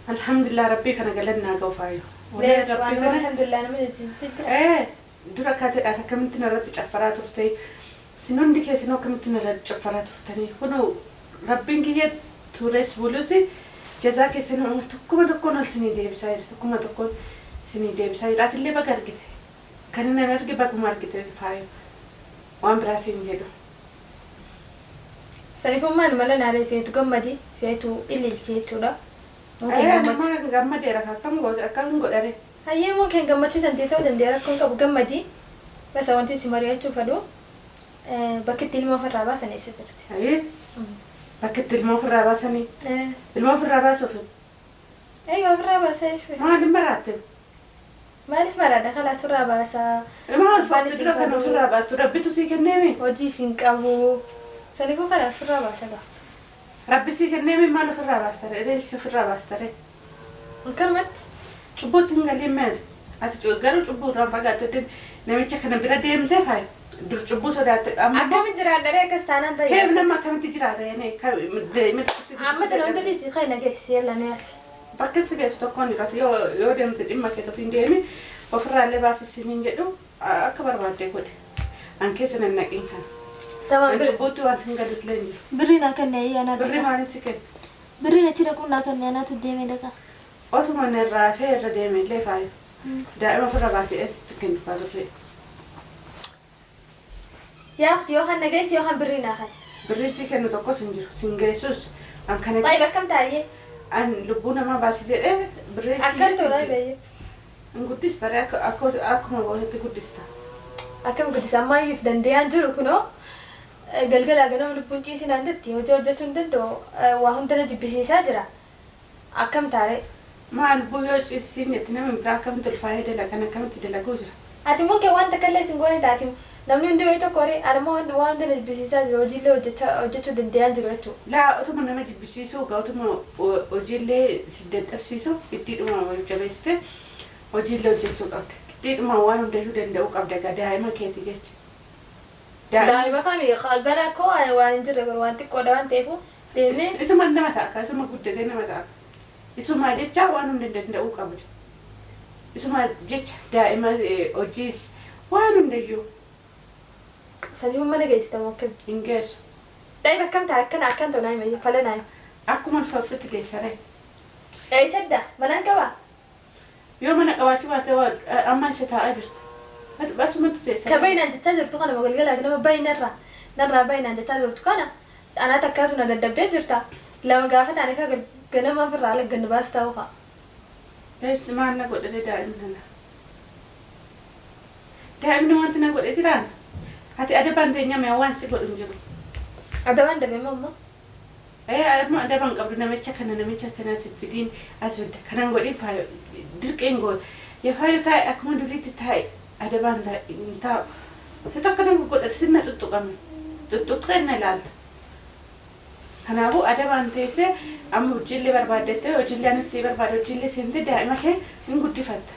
Alhamdulillah, Rabbii kana galannaa ga'u faayu. Wallahi Rabbii kana. Alhamdulillah nama jechiisee jira. Ee, dura akkaataadhaaf akkamitti narratti caffaraa turte? Sin hundi keessanuu akkamitti narratti caffaraa turtanii? Kunoo Rabbiin kiyya tures bulus jazaa keessan tokkuma tokkoon ol sinii deebisaa jira. Tokkuma tokkoon sinii deebisaa jira. Atillee baga argite. Kan inni an arge baguma argite faayu. Waan biraa siin jedhu. Saniifummaan mala naalee feetu gammadi, feetu ililchi jechuudha. Mukkeen Ee, gammachuu. Nama gammadeera, akkam godhe, akkam godhare? Hayyee, mukkeen gammachuu tantee ta'uu danda'a, rakkoon qabu, gammadi. Basa wanti si mari'achuu fedhu, bakki itti ilma ofirraa baasan eessa jirti? Ayee, bakki itti ilma ofirraa baasanii? Ilma ofirraa baasuuf? Eeyyuu, ofirraa baasaa jechuudha. Maaliin maraatte? Maaliif maraadha? Kalaas ofirraa baasaa. Ilma Abbaan ulfaafte isin dura kan fadhu. Ofirraa baastu Rabbitu sii kenneemi. Hojii isin qabu. Saniifuu kalaas ofirraa baasa gaa. Rabbi sii kenneemi, maal ofirraa baastare? Ereeshi ofirraa baastare? Akkanumatti. Cubbuutti hin galiin meeti. Ati garuu cubbuu irraan fagaattu, namicha kana bira deemtee faayi. Dur cubbuu sodaatte, amma immoo Akkamitti jiraadha akkas taanaan ta'e? Keef nama akkamitti jiraata jedhee deemee tokkotti Amma tana wanta dhiisi, kan na geessi yalla nu yaasi. Bakka si geessu tokkoon jiratu, yoo deemte dhimma kee ofiin deemi, ofirraallee baasisiin hin jedhu, akka barbaadde godhe. An keessa nan naqiin kana. Tamam. An Bir cubbuutti wanti hin galutlee hin jiru. Birri naa kenne ayyaa anaa Birri dhaqa. maaliif si kenna? Birriin achi dhaquun naa kenne, anaatu deemee dhaqa. Otuma inni irraa hafee irra deeme illee faayu. Daa'ima ofirra baasee eessatti kennu faa birrii? Yaa ukhti, yookaan na geessi yookaan birrii naa kenni. Birrii sii kennu tokkos hin jiru. Sin geessus. An kana Xaayib, akkam taayyee? An lubbuu namaa baasi jedhee birrii Akkam kiyya tola sin bayyee. Hin guddista ree, akkuma gootetti guddista. Akkam guddisa? Ammaayyu if danda'aan jiru, kunoo galgalaa ganama lubbuun ciisinaan jetti, hojii hojjechuu hin danda'u, waa hunda na jibbisiisaa jira. Akkam taaree? Maal lubbuu yoo ciisiin jetti, namni biraa akkamitti ulfaa'ee dalagan, akkamitti dalaguu jira? Ati immoo kee waan takka illee sin goone taati, namni hundi wayii tokko horii, ani immoo waan hunda na jibbisiisaa jira, hojiillee hojjechuu danda'aan jiru jechuudha. Laa, utuma nama jibbisiisuu gaa, utuma hojiillee si dadhabsiisu, giddiidhuma wal jabeessite hojiillee hojjechuu qabda. Giddiidhuma waan hundayyuu danda'uu qabda gaa, daa'ima keeti jecha. Daa'ima Daa'ima kami gana koo waan hin jirre bara, waan xiqqoodha waan ta'eefu deemnee. Isuma nama ta'a ka, isuma guddatee nama ta'a. Isuma jecha waan hunda danda'uu qabda. Isuma jecha daa'ima, hojiis, waan hundayyuu. Saniifuu mana geessitamu akkami? Hin geessu. Daa'ima akkam ta'a? Akkana akkan ta'u naa hima, fala naa hima. Akkuma ulfaaftetti deessaree. Eessadda? Manaan qabaa? Yoo mana qabaachuu baate amma isa taa'aa jirta? Ati asumatti Ka teessaree. baay'inaan jechaa jirtu kana, galgalaa ganama baay'inarraa narraa baay'inaan jechaa jirtu kana, anaa takkaatu na daddabdee jirta. Lama gaafa taane ka ganama ofirraa alaggannu baas ta'uu ka'a. Lees maal na godhee daa'imni nana? Daa'imni wanti na godhe jiraan? Ati adabaan teenyame, waan si godhu hin jiru. Adabaan dabe immoo ammoo. Ee, amma adaban qabdu, namicha kana si fidiin as fidda. Kanan godhin faayo dirqeen goota. Yaa faayo, taa'e, akkuma duriitti taa'e, adabaan taa'e hin taa'u. Si takka na godhate, sinna tuttuqame. Tuttuqxee na ilaalta. Kanaafuu adabaan teessee amma hojiillee barbaaddattee, hojiillee anis sii barbaade, hojiillee seentee daa'ima kee hin guddifatta.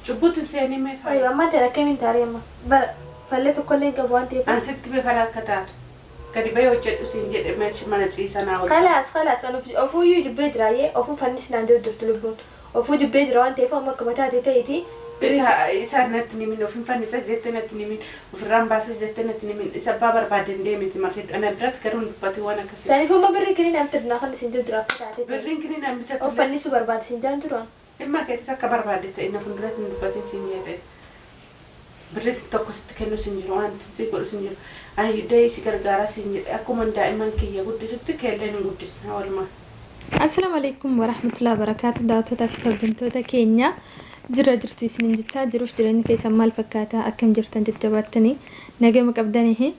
Cubbuutti hin seenii mee Ayyo, faayo. ammaan ta'e akkamiin taaree amma? Bara fallee tokkollee hin qabu waan ta'eef. An sitti mee fala akka taatu. Gadi bahee hojjedhu siin jedhe, mana ciisanaa hojjedhu. Kalaas kalaas, ani ofuuyyuu jibbee jiraayyee, ofuu fannis naan jedhu jirtu lubbuun. Ofuu jibbee jira waan ta'eef, amma akkuma taate ta'eeti. Isa natti nimin, of hin fannisas jettee natti nimin, ofirraan baasas jettee natti nimin, isa abbaa barbaaden deemiti marti, ana biratti garuu hin dubbatin waan akkasii. Saniifuu amma birrii kiniin namti naa kan isin jiru jira akka taate ta'e. Birriin kiniin an bitatu. Of fannisuu barbaade isin jaan turan. Dhimma keetis akka barbaadde ta'e, na fuulduratti hin dubbatin siin jedhe. Birrii tokko sitti kennu sin jiru, wanti si godhu sin jiru. Ani da'ii si gargaaraa siin jedhe, akkuma daa'imman kiyya guddisutti keelleen hin guddisna walumaa. Assalaamu alaikum warahmatullahi wabarakaatu. Daawwattootaa fi kabajamtoota keenya, jira jirtu isinin jechaa, jiruuf jireenyi keessan maal fakkaata? Akkam jirtan? Jajjabaattanii nagama qabdanii?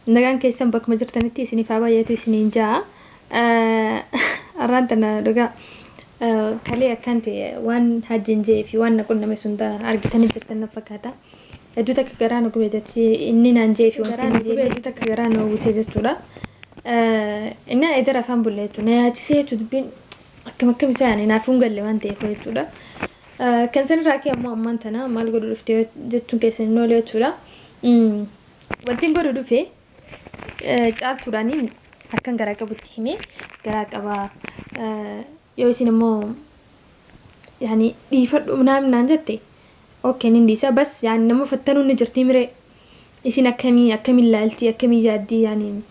Nagaan keessan bakkuma jirtanitti isiniif haa baay'atu isiniin ja'a. Har'aan tana dhugaa kalee akkaan ta'e, waan hajjiin je'ee fi waan na qunname sun argitanii jirtan na fakkaata. Hedduu takka garaa nu gube jechi inni naan je'ee fi wanti inni gube hedduu takka garaa nu uwwise jechuudha. Inni edara afaan bulle jechuudha. Na yaachisee jechuudha, dubbiin akkam akkam isaa yaani naaf hin galle waan ta'eef jechuudha. Kan sanirraa ka'e ammoo ammaan tana maal godhu dhufte jechuun keessan hin oole jechuudha. Wanti godhu dhufe, caaltuudhaan akkan garaa qabutti himee, garaa qabaa. Yoo isin immoo yaani dhiifadhu naan naan jette, okay, nin dhiisa. Bas yaani nama fattanuun ni jirti miree. Isin akkamii akkamiin laalti, akkamii yaaddii? Yaani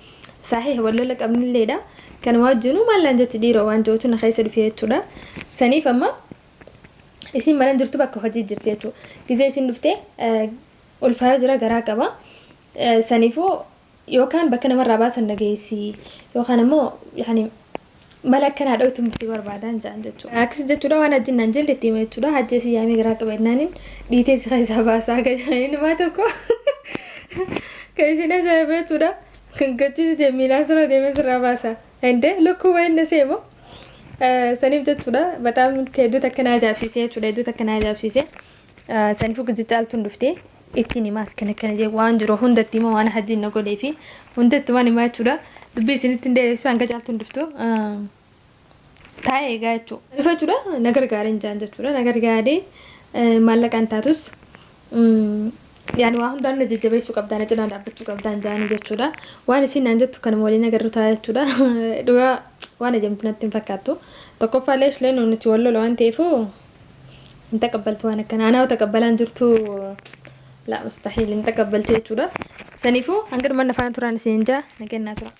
saahee wal lola qabnilleedha. Kanuma wajjinuu maal naan jetti dhiiroo waan jirutu na keessa dhufe jechuudha. Saniif amma isin mana jirtu, bakka hojii jirti jechuudha. Gizee isin dhuftee ulfaayoo jira, garaa qaba. Saniifuu yookaan bakka namarraa baasan nageessi yookaan immoo yaani mala akkanaa dhootu si barbaadan jedhan jechuudha. Akkas jechuudha, waan hajjiin naan jelle itti hima jechuudha. Hajji si yaamee garaa qaba jennaaniin dhiitee si keessaa baasaa kan jedhanii namaa tokko kan isin ajaa'iba jechuudha. Kan gachiisu jee miilaan sirra deemee sirraa baasa. Indee lukkuu wayiin na seemo. Saniif jechuudha, bataam hedduu takka na ajaa'ibsiise jechuudha, hedduu takka na ajaa'ibsiise. Saniifuu gizee Caaltuun dhuftee ittiin hima, akkana akkana jee waan jiru hundatti hima, waan hajjiin na godhee fi hundatti waan himaa jechuudha. Dubbii isinitti hin dheeressu, hanga Caaltuun dhuftu taa'ee eegaa jechuudha. Saniif jechuudha, na gargaareen jaan jechuudha. Na gargaaree maallaqaan taatus yaani waa hundaan na jajjabeessuu qabdaa, na cinaa dhaabbachuu qabdaan jaanii jechuudha. Waan isiin naan jettu kanuma waliin agarru ta'a jechuudha. Dhugaa waan ajamtu natti hin fakkaattu. Tokkoffaallee ishleen nuti wal lola waan ta'eefu hin taqabbaltu waan akkana. Anaa taqabbalaan jirtu, laa mustahiil, hin taqabbaltu jechuudha. Saniifuu hanga dhumanna faana turaan isin jaa, nagannaa tura.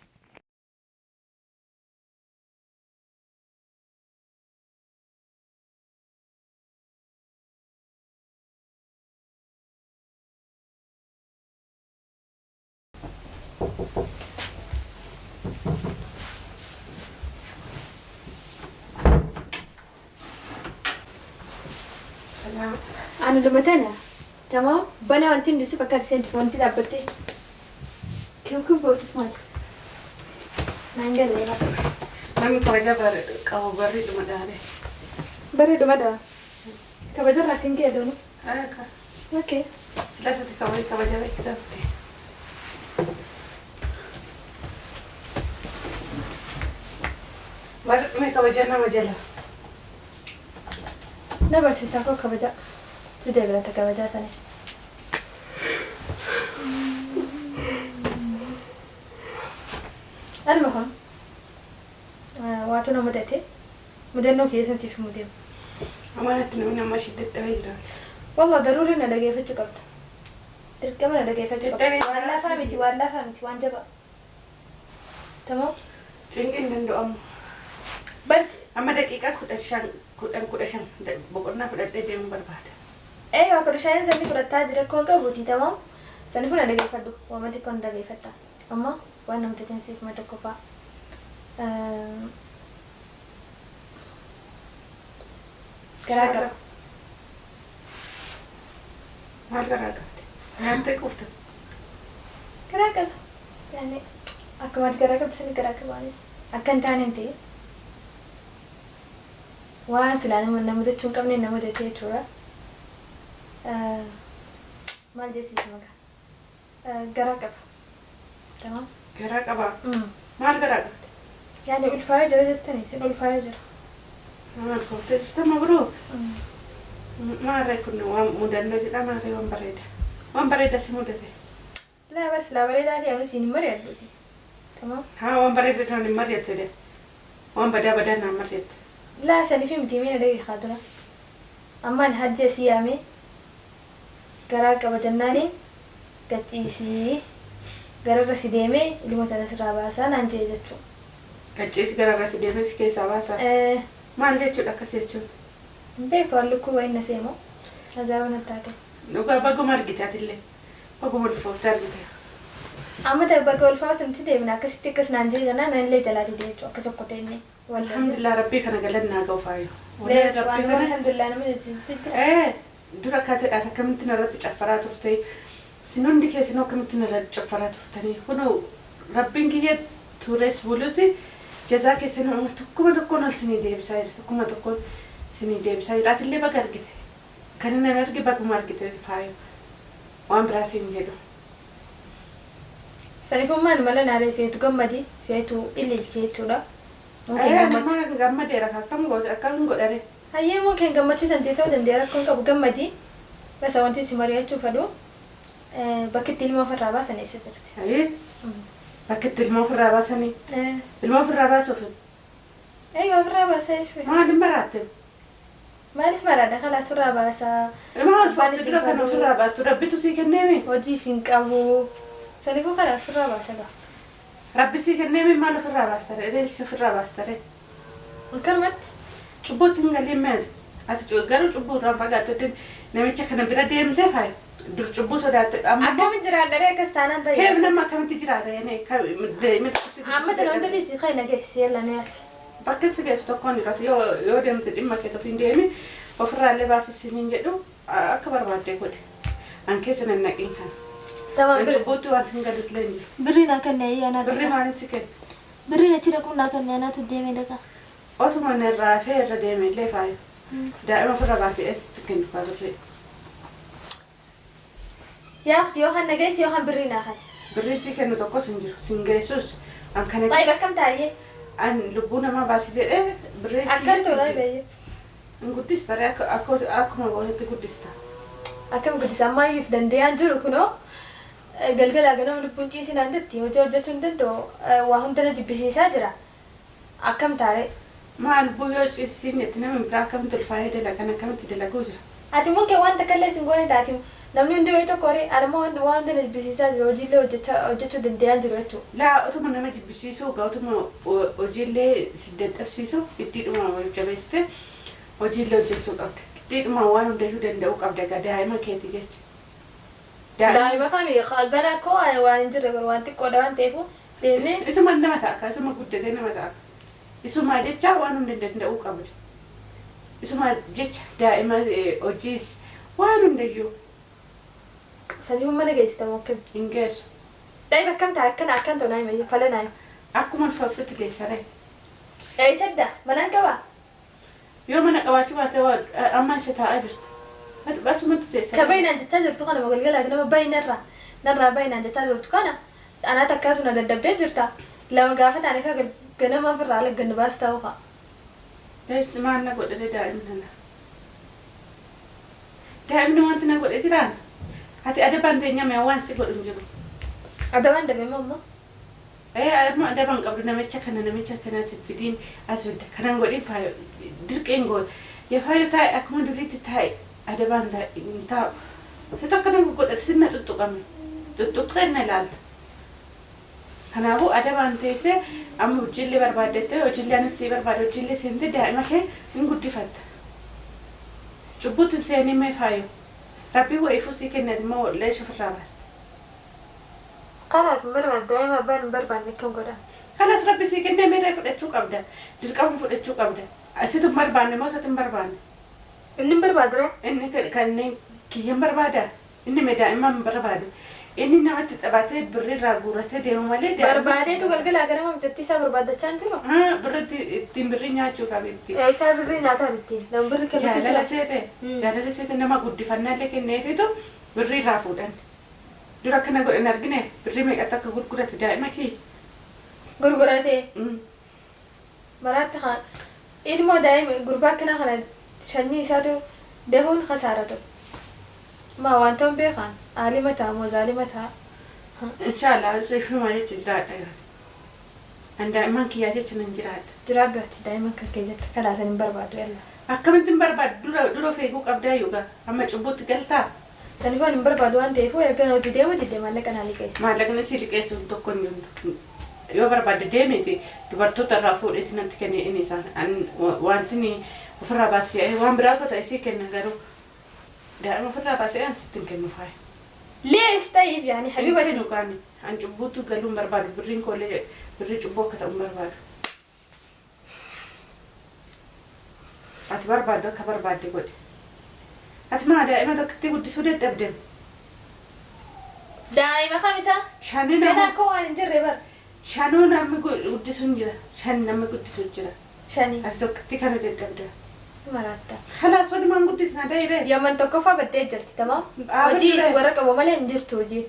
Salaam. Ani luma tana. Tamam. Banaa wanti hundi si fakkaata seentu wanti dhaabbattee. Kiw gootuuf maali? Naan galee bara. Namni kabaja qabu barri dhuma dhaale. Bareeduma dha. Kabajarraa kan ka'e doonu. Akka Okay. silasatti kabaja kabaja beektatte. Barri dhume kabaja nama jala. Na barsiistaa koo kabaja. Si deebilata kabajaa sana. Almuhim, waatu na mudate. Mudannoo keessan siif himuu deema. Amanatti namni amma ishee dadhabee jira. Wallah daruuri na dhageeffachuu qabda. Dirqama na dhageeffachuu qabda. Dadhabee Waan laafaa miti, waan laafaa miti, waan jabaa. Tamam? Cinqii hin danda'amu. Barti Amma daqiiqaa 15, 10, 15 boqonnaa fudhadhee deemuu barbaada. Ee, waa 15 sanii fudhattaa jira koon qabuuti, tamam? Saniifuu na dhageeffadhu. Waama xiqqoo na dhageeffatta. Amma waan na mudateen siif hima tokkoffaa. Garaa qaba. Maal garaa qabde? Nyaattee quufte? Garaa qaba. Yaani akkuma ati garaa qabdu sani garaa qaba anis. Akka hin taane hin ta'e. Waan silaa nama na mudachuu hin qabne na mudate jechuudha. Maal jeesiif maqaa? Garaa qaba. Tamam? Garaa qabaa? Maal garaa qabde? Yaani ulfaayee jira jettani, isin ulfaayee jira. Maal kooftee jirta, mabruuk? Maarree kun waan mudannoo jedha, maarree waan bareeda. Waan bareeda si mudate. Laa bar, silaa bareedaa ta'e anu siin hin mari'adhuuti. Tamam? Haa, waan bareeda naan hin mari'atte de. Waan badaa badaa naan mari'atte. Laa, sanifi miti, mee na dhageekaa dura. Ammaan hajji asii yaamee garaa qaba jennaaniin gachiisii gararra si deemee ilmoo tana sirraa baasaa naan jee jechuu. Gacciisi gararra si deemee si keessaa baasaa. Eh. Maal jechuudha akkas jechuun? Hin beeku, waan lukkuu wayiin na seemo. Ajaa'iba natti taate. Dhugaa baguma argite atillee. Baguma ulfooftee argite. Amma ta'e bakka ulfaa sanatti deemna, akkasitti akkas naan jee jennaan anillee jalaa dide jechuudha, akkas okko teenne. Alhamdulillah, rabbii kana galannaa ga'u faayu. Wallahi Waan rabbii nama kana. Alhamdulillah nama jechiisee jira. Ee, dura akkaataadhaan akkamitti narratti caffaraa turte, sin hundi keessanuu akkamitti narratti caffaraa turtanii, kunoo rabbiin kiyya tures bulus jazaa keessanuu tokkuma tokkoon ol sinii deebisaa jira, tokkuma tokkoon sinii deebisaa jira. Atillee baga argite, kan inni an arge baguma argite faayu, waan biraa siin jedhu. Sanifummaan mala naalee feetu gammadi, feetu ililchi jechuudha. Mukkeen Ee, gammachuu. Nama gammadeera, akkam godhe, akkam godhare? Hayyee, mukkeen gammachuu tantee ta'uu danda'a, rakkoon qabu, gammadi. Basa wanti si mari'achuu fedhu, bakki itti ilma ofirraa baasan eessa jirti? Ayee, bakki itti ilma ofirraa baasanii, ilma ofirraa baasuuf Eeyyuu ofirraa baasaa jechuudha. Maaliin maraatte? Maaliif maraadha kalaas ofirraa baasaa. Maal Abbaan ulfoofte isin dura kan qabu. ofirraa baastu rabbitu sii kenneemi. Hojii isin qabu. Saniifuu kalaas ofirraa baasa gaa. Rabbi sii kenneemi maal ofirraa baasta ree? Eessa ofirraa baasta ree? Akkanumatti. Cubbuutti hin galiin maali? Ati garuu cubbuu irraan fagaattu namicha kana bira deemtee faayi. Dur cubbuu sodaatte amma Akkamitti jiraadha ree akkas taanaan ta'e. keef nama akkamitti jiraata yene Amma tana wanta dhiisi kan na geessi yalla na yaasi. Bakka si geessu tokkoon jiratu yoo yoo deemte dhimma kee ofiin deemi ofirraallee baasisiin hin jedhu akka barbaadde godhe. An keessa nan naqiin kana. Tamam An bir cubbuutti wanti hin galutlee hin jiru. Birri naa kenne ayyaa naa Birri dhaqa. maaliif si kenna? Birri achi dhaquun naa kenne anaatu deemee dhaqa. Otuma narraa hafee irra deeme illee faayu. Daa'ima ofirra baasee eessatti kennu kaa birrii. Yaa akhti yoo kan na geessi yoo kan birrii naa kan. Birrii si kennu tokkos hin jiru. Sin geessus. An kana Xaayib akkam taa'ee? An lubbuu namaa baasii jedhee birrii Akkam tola baay'ee. Hin guddista ree akkuma gootetti guddista. Akkam guddisa ammayyuuf danda'aan jiru kunoo galgalaa ganama lubbuun ciisinaan jetti hojii hojjechuu hin danda'u waa hunda na jibbisiisaa jira. Akkam taaree? Maal lubbuu yoo ciisiin jetti namni biraa akkamitti ulfaa'ee dalagan akkamitti dalaguu jira? Ati immoo kee waan takka illee sin goone taati namni hundi wayii tokko horii ani immoo waan hunda na jibbisiisaa jiru hojiillee hojjechuu danda'aan jiru jechuudha. Laa otuma nama jibbisiisuu gaa otuma hojiillee si dadhabsiisu giddiidhuma wal jabeessite hojiillee hojjechuu qabda. Giddiidhuma waan hundayyuu danda'uu qabda gaa daa'ima keeti jecha. Daa'ima kami gana koo waan hin jirre waan xiqqoodha waan ta'eef deemnee. Isuma nama ta'a isuma guddatee nama ta'a. Isuma jecha waan hunda danda'uu qabda. Isuma jecha daa'ima hojiis waan hundayyuu. Saniifuu mana geessitamu akkami? Hin geessu. Daa'ima akkam ta'a akkana akkan ta'u naayima fala naayima. Akkuma ulfaaftetti geessaree. Eessadda manaan qabaa? Yoo mana qabaachuu baate amma isa taa'aa jirta. Asumatti teessa. Ka baay'inaan jechaa jirtu kana galgalaa nama baay'inarraa narraa baay'inaan jechaa jirtu kana anaatu akkasuma daddabdee jirta. Lama gaafa taane ka ganama ofirraa ala gannu baas ta'uu kaa. Leessi maal na godhate daa'imni nana? Daa'imni wanti na godhe jiraan? Ati adabaan teenyame waan si godhu hin jiru. Adabaan dabe moo ammoo? Amma adabaan qabdu namicha kana namicha kana si fidiin as fidda kanan godhin faayo dirqeen goota. Yaa faayo taa'e akkuma duriitti taa'e adabaan hin taa'u. Si tokko nama godhate sinna tuttuqame. Tuttuqxee na ilaalta. Kanaafuu adabaan teessee amma hojiillee barbaaddettee hojiillee anis si barbaade hojiillee seentee daa'ima kee hin guddifatta. Cubbuutti hin seenii mee faayo. Rabbiin wayiifuu sii kennati immoo leesha ofirraa baasta. Kalaas hin barbaanne daa'ima abbaan hin barbaanne akkam godha? Kalaas rabbi sii kennee meeree fudhachuu qabda. Dirqama fudhachuu qabda. Asitu hin barbaanne moo isatu hin barbaanne? Inni hin barbaadu ree? Inni kanneen kiyya hin barbaada. Inni mee daa'imman hin barbaadu. Inni namatti taphatee birrii irraa guurratee deemu malee Barbaadeetu galgalaa ganama bitatti isaa barbaadachaa hin jiru? Birritti ittiin birrii nyaachuuf abitti. Isaa birrii nyaataan ittiin nama birrii kennuuf Jaalala jira. seete jaalala seete nama guddifannaallee kenneefitu birrii irraa fuudhan. Dura akkana godhan argine birrii meeqatti akka gurgurate daa'ima kee. Gurguratee. Maraatti kan ilmoo daa'ima gurbaa akkanaa kana sanyii isaatu dahuun kasaaratu. Ma waan ta'uun beekan aalima ta'a moo zaalima ta'a. Inshallah ishuma jecha jiraadha yaani. An daa'imman kiyyaa jecha nan jiraadha. Jiraadhu ati daa'imman kan kee jette kalaasan hin barbaadu yalla. Akkamitti hin barbaadu dura dura of eeguu qabdaa yookaan amma cubbuutti galtaa? Saniifuu hin barbaadu waan ta'eef erga na hojii deemu didde maallaqa naa liqeessi. Maallaqni si liqeessu tokko hin jiru. Yoo barbaadde deemiti dubartoota irraa fuudheeti natti kenne inni isaan wanti ni ofirraa baasee waan biraatu ta'e sii kenna garuu daa'ima ofirraa baasee an sitti hin kennu faaya. Leesh tayyib yaani habibati. Hin kennu kaani an cubbuutti galuu hin barbaadu birriin koollee birrii cubbuu akka ta'u hin barbaadu. Ati barbaaddu akka barbaadde godhe. Ati maa daa'ima tokkotti guddisuu dadhabde? Daa'ima kamisa? Shanii Ganaa nama koo waan hin jirre bar. Shanuu namni guddisu hin jira. Shan namni guddisu jira. Shanii. Ati tokkotti kana dadhabda. Maraatta. Kalaas walumaan guddisna daa'iree. Yaman tokkoffaa baddee jirti tamaam. Hojii Hojii warra qabu malee hin jirtu hojii.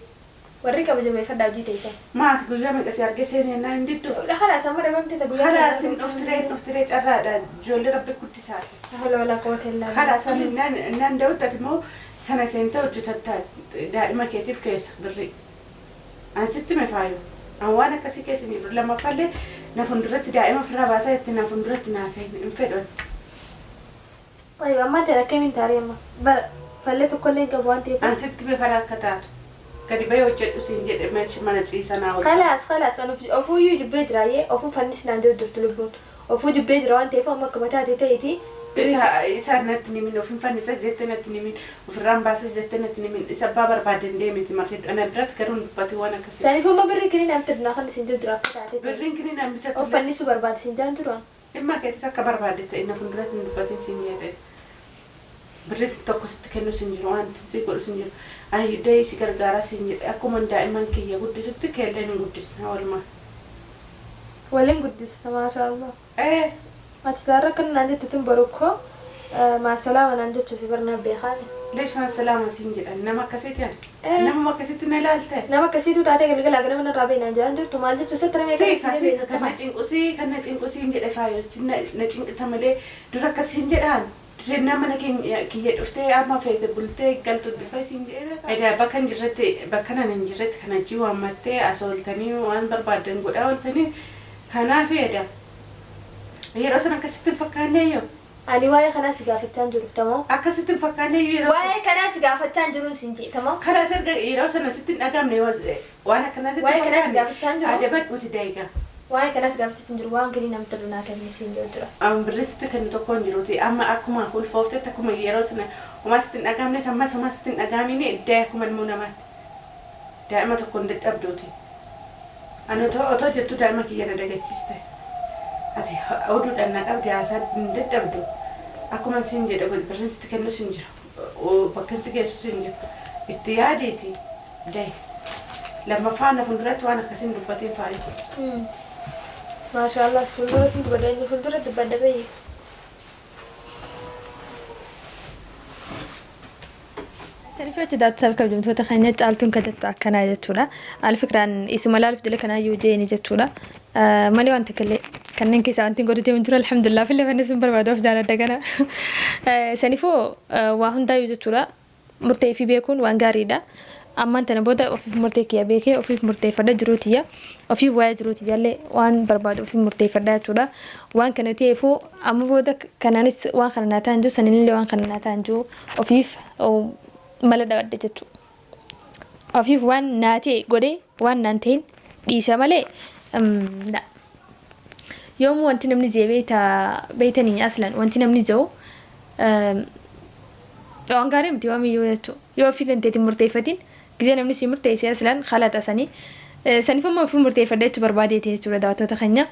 Warri qabu jabeeffadhaa hojii teessan. Maas guyyaa meeqa si argee seenee naan hin diddu. Kalaas amma dhabamte ta guyyaa Kalaas hin dhuftiree dhuftiree carraadha ijoollee rabbi guddisaati. Hola hola qoota illaa. Kalaas innaan da'utti ati immoo sana seentee hojjetatta daa'ima keetiif keessa birrii. An sitti me faayu. An waan akkasii keessa hin jiru. Lammaffaallee na fuulduratti daa'ima ofirraa baasaa jettee na fuulduratti naasee hin fedhu. Tayyib ammaan tana akkamiin taaree amma? Bara fallee tokkollee hin qabu waan ta'eef. An sitti bifala akka taatu. Gadi bahee hojjedhu siin jedhe mana ciisaa naa oolcha. Kalaas kalaas an ofuuyyuu jibbee jira ayyee ofuu fannis naan jedhu jirtu lubbuun. Ofuu jibbee jira waan ta'eef amma akkuma taate ta'iitii birrii Isa isa natti hin himin of hin fannisas jettee natti hin himin ofirraan baasas jettee natti hin himin isa abbaa barbaaden deemiti marti ana biratti garuu hin dubbatin waan akkasii. Saniifuu amma birrii kiniin an bitadhu naa kanni siin jedhu jira akka taate ta'i. Birriin kiniin an Of bitadhu fannisuu barbaade siin jedhan jiru an. Dhimma keetis akka barbaadde ta'i na fuulduratti hin dubbatin siin jedhe. Birrii tokko sitti kennus hin jiru wanti si godhus hin jiru. Ani da'ii si gargaaraa siin jedhe akkuman daa'imman kiyya guddisutti keellee hin guddisna walumaan. Waliin guddisna maashaa Allah. Ee. Ati taarra akkana naan jettu tun boru koo maasalaama naan jechuufi bar na beekaami. Leesh maasalaama siin jedhan nama akkasiiti ani. Ee. Namuma akkasitti na ilaalte. Nama akkasiitu taatee galgalaa ganama narraa bahi naan jedhaan jirtu maal jechuu isatti nama Sii eegalee ka si sii deebi'e ka kan na jecha cinqu sii kan na cinqu siin jedhe faayo si na na cinqita malee dura akkas siin jedhaan Jireenyaa mana keenya kiyya dhuftee amma feete bultee galtu dhufee siin jedhee beekaa? Edaa bakka hin jirretti bakkan ani hin jirretti kan hajjii waammattee as ooltanii waan barbaaddan godhaa ooltanii kanaafi edaa yeroo sana akka sitti hin fakkaanneeyyuu? Ani waa'ee kanaa si gaafachaa hin jiru tamoo. Akka sitti hin fakkaanneeyyuu yeroo sana? Waa'ee kanaa si gaafachaa hin jiruun siin jedhe tamoo. Kalaas erga yeroo sana sitti hin dhagahamne waan akkanaa sitti hin Waa'ee kanaa si fakkaanne gaafachaa hin jiru. adabadhuuti da'igaa. Waa'ee kanaas gaafachuutti hin jiru waan kiniina bitadhu naa kenni siin jedhu jira. An birrii sitti kennu tokko hin jiruuti amma akkuma ulfooftetti akkuma yeroo sana homaa sitti hin dhagahamnes ammas homaa sitti hin dhagahamiini da'i akkuma ilmoo namaatti daa'ima tokko hin dadhabduuti ani otoo otoo jettuu daa'ima kiyya na dagachiiste ati oduudhaan na qabde haasaa hin dadhabdu akkuman siin jedhe godhi birriin sitti kennus hin jiru bakkan si geessus hin jiru itti yaadiiti Dahi. Lammaffaa na fulduratti waan akkasii hin dubbatiin faayi. Maashaa Allah si fuulduratti hin dubbadha eenyu fuuldura dubbadha bayyi. Salifii hojii daatsaaf kabajamtoota keenya caaltuun kan jettu akkanaa jechuudha. Alfikraan isuma laaluuf dila kanaa iyyuu jeeni jechuudha. Malee waan takka illee kanneen keessaa wanti godhu deemu jiru alhamdulillah fillee fannisuun barbaadu of jaaladha kana. Sanifuu waa hundaayyuu jechuudha. Murtee ifii beekuun waan gaariidha. Ammaan tana booda ofiif murtee kiyya beekee ofiif murteeffadha jiruu tiyya. Ofiif waa'ee jiruu tiyyaallee waan barbaadu ofiif murteeffadha jechuudha. Waan kana ta'eefuu amma booda kanaanis waan kana naa ta'an jiru saniinillee waan kana naa ta'an jiru ofiif mala dhawadhe jechuudha. Ofiif waan naa ta'e godhee waan naan ta'in dhiisa malee la. Yoomuu wanti namni jee beeyta beeytanii aslan wanti namni je'u Waan gaarii miti waamiyyuu jechuudha. Yoo ofii danteetti hin murteeffatin gizee namni sii murteessee aslan khalaxa sanii. Saniif immoo ofii murteeffadha jechuu barbaadeeti jechuudha daawwattoota keenya.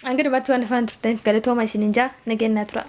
Hanga dhumaatti waan afaan turtaniif galatooma isiniin jaa nageenyaa tura.